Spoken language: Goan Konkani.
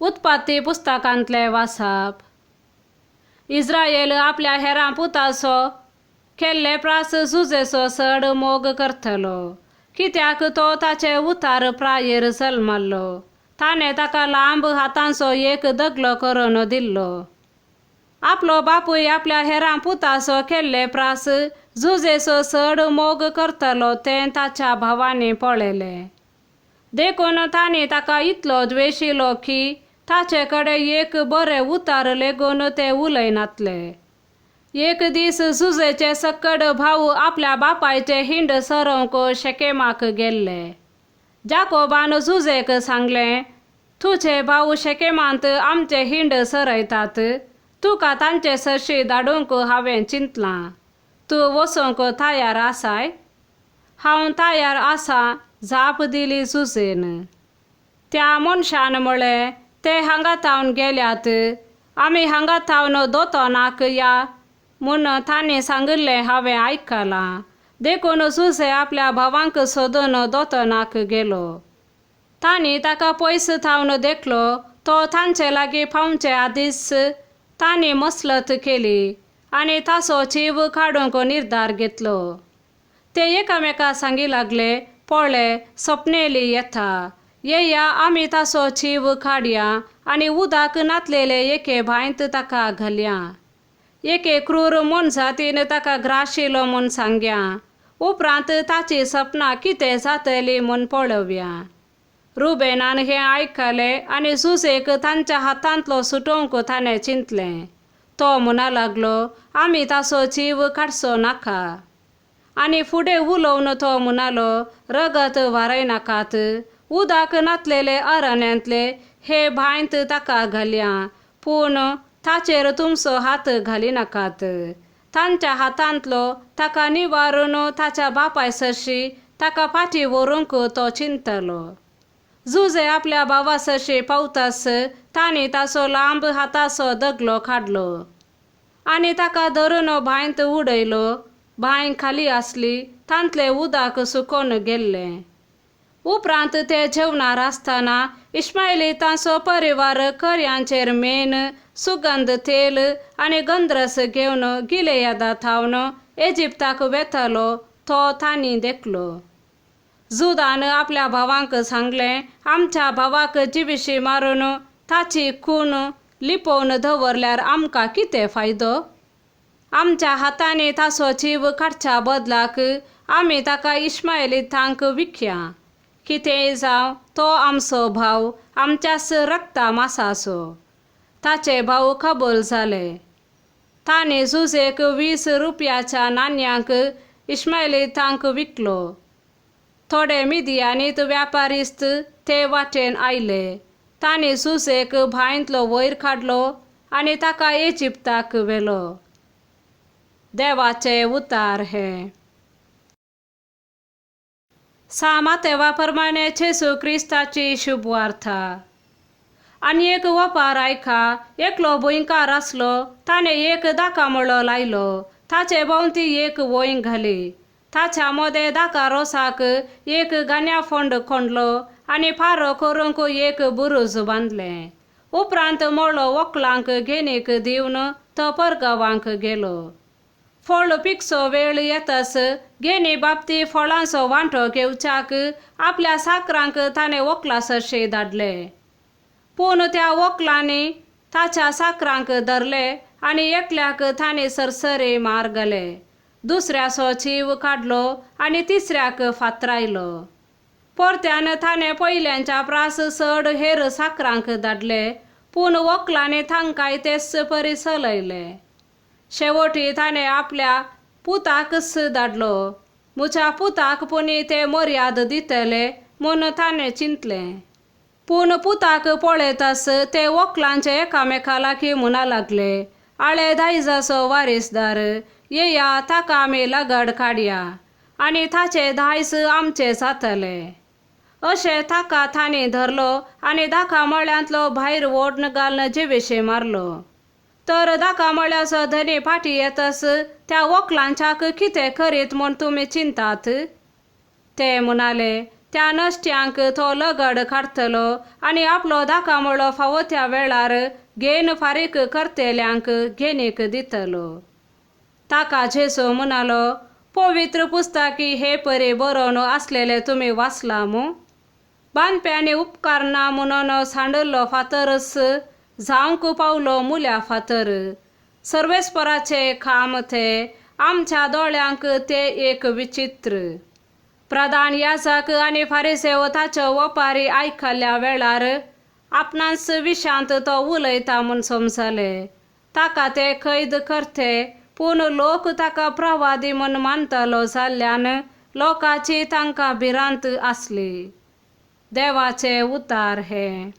उत्पत्ती पुस्तकांतलें वाचप. इज्रायल आपल्या हेरां पुताचो केल्ले प्रास जुजेचो चड मोग करतलो, कित्याक तो ताचे उतार प्रायेर जल्मल्लो. ताणें ताका लांब हातांचो एक दगलो करून दिल्लो. आपलो बापूय आपल्या हेरां पुताचो केल्ले प्रास जुजेचो चड मोग करतलो तें ताच्या भावांनी पळयलें. देखून तांणी ताका इतलो द्वेशिलो की ताचे कडेन एक बरें उतार लेगून ते उलयनातले. एक दीस जुजेचे सक्कड भाव आपल्या बापायचे हिंड सरोवंक शेकेमाक गेल्ले. जाकोबान जुजेक सांगलें, तुजे भाव शेकेमांत आमचे हिंड सरयतात, तुका तांचे सरशी धाडूंक हांवें चिंतलां. तूं वचूंक तयार आसाय? हांव तयार आसा, जाप दिली जुजेन. त्या मनशान म्हळें, ते हांगा थावन गेल्यात, आमी हांगा थावन दोतोनाक या म्हूण तांणी सांगिल्लें हांवें आयकलां. देखून जुजे आपल्या भावांक सोदून दोतोनाक गेलो. तांणी ताका पयस थावन देखलो. तो तांचे लागीं पावचे आदींच तांणी मसलत केली आनी ताचो जीव काडूंक निर्धार घेतलो. ते एकामेका सांगी लागले, पळय सपनेली येता, येया आमी ताचो जीव काडया आनी उदक नातलेले एके बांयत ताका घालया. एके क्रूर मोनजातीन ताका ग्राशिलो म्हूण सांगया, उपरांत ताची सपनां कितें जातली म्हूण पळोवया. रुबेनान हें आयकलें आनी जुजेक तांच्या हातांतलो सुटोवंक ताणें चिंतलें. तो म्हणा लागलो, आमी ताचो जीव काडचो नाका. आनी फुडें उलोवन तो म्हणालो, रगत वारयनाकात, उदक नातलेले अरण्यांतले हे बांयत ताका घालया, पूण ताचेर तुमचो हात घालिनाकात. तांच्या हातांतलो ताका निवारून ताच्या बापाय सरशी ताका फाटीं व्हरूंक तो चिंतलो. जुजे आपल्या भावा सरशी पावतास तांणी ताचो लांब हाताचो दगलो काडलो आनी ताका धरून बांयत उडयलो. बांय खाली आसली, तांतलें उदक सुकोवन गेल्लें. उपरांत ते जेवणार आसतना इस्मायलितांचो परिवार करयांचेर मेन, सुगंध तेल आनी गंधरस घेवन गिलेयादा थावन इजिप्ताक वेतालो तो तांणी देखलो. जुदान आपल्या भावांक सांगलें, आमच्या भावाक जिविशी मारून ताची खून लिपोवन दवरल्यार आमकां कितें फायदो? आमच्या हातांनी ताचो जीव काडच्या बदलाक आमी ताका इस्मायलितांक विकया. कितेंय जावं, तो आमचो भाव, आमच्याच रक्ता मासाचो. ताचे भाव कबूल जाले. तांणी जुजेक 20 रुपयाच्या नाण्यांक इस्मायलितांक विकलो. थोडे मिदियानीत व्यापारिस्त ते वाटेन आयले. तांणी जुजेक बांयतलो वयर काडलो आनी ताका इजिप्ताक व्हेलो. देवाचे उतार हे. सा मातेवा प्रमाणे जेजू क्रिस्ताची शुभवार्ता. आनी एक वपार आयका, एकलो भुंयकार आसलो, ताणें एक दाकामळो लायलो, ताचे भोंवती एक वंय घाली, ताच्या मदें दाका रोसाक एक गान्या फोंड कोंडलो आनी पारो करूंक एक बुरूज बांदलें. उपरांत मळो वकलांक घेणीक दिवन तो परगांवांक गेलो. फळ पिकचो वेळ येतास घेणी बाबती फळांचो वांटो घेवच्याक आपल्या साकरांक ताणें वकला सरशी धाडले. पूण त्या वकलांनी ताच्या साकरांक धरले आनी एकल्याक ताणें सरसरी मार घाले, दुसऱ्याचो जीव काडलो आनी तिसऱ्याक फातरायलो. परत्यान ताणें पयल्यांच्या प्रास चड हेर साकरांक धाडले, पूण वकलांनी तांकांय तेच परी चलयले. शेवटी ताणें आपल्या पुताकच धाडलो. म्हज्या पुताक पुणी ते मर्याद दितले म्हूण ताणें चिंतलें. पूण पुताक पळयतास ते वकलांचे एकामेका लागीं म्हणा लागले, आळे दायजाचो वारीसदार, येया ताका आमी लगड काडया आनी ताचें दायज आमचें जातलें. अशें ताका तांणी धरलो आनी दाका मळ्यांतलो भायर ओडून घालून जिविशी मारलो. तर दाका मळ्याचो धनी फाटीं येतास त्या वकलांच्याक कितें करीत म्हूण तुमी चिंतात? ते म्हणाले, त्या नश्ट्यांक तो लगड काडटलो आनी आपलो दाकामळो फावो त्या वेळार घेन फारीक करतेल्यांक घेणीक दितलो. ताका जेजू म्हणालो, पवित्र पुस्तकी हे परी बरोवन आसलेले तुमी वाचलां मूं? बांदप्यांनी उपकारना म्हणून सांडिल्लो फातरच जावंक पावलो मुल्या फातर. सर्वेस्पराचें काम तें, आमच्या दोळ्यांक तें एक विचित्र. प्रधान याजक आनी फारिसेव ताच्यो ओपारी आयकल्ल्या वेळार आपणाच विशांत तो उलयता म्हूण समजले. ताका ते कैद करते, पूण लोक ताका प्रवादी म्हूण मानतलो जाल्ल्यान लोकांची तांकां भिरांत आसली. देवाचें उतार हें.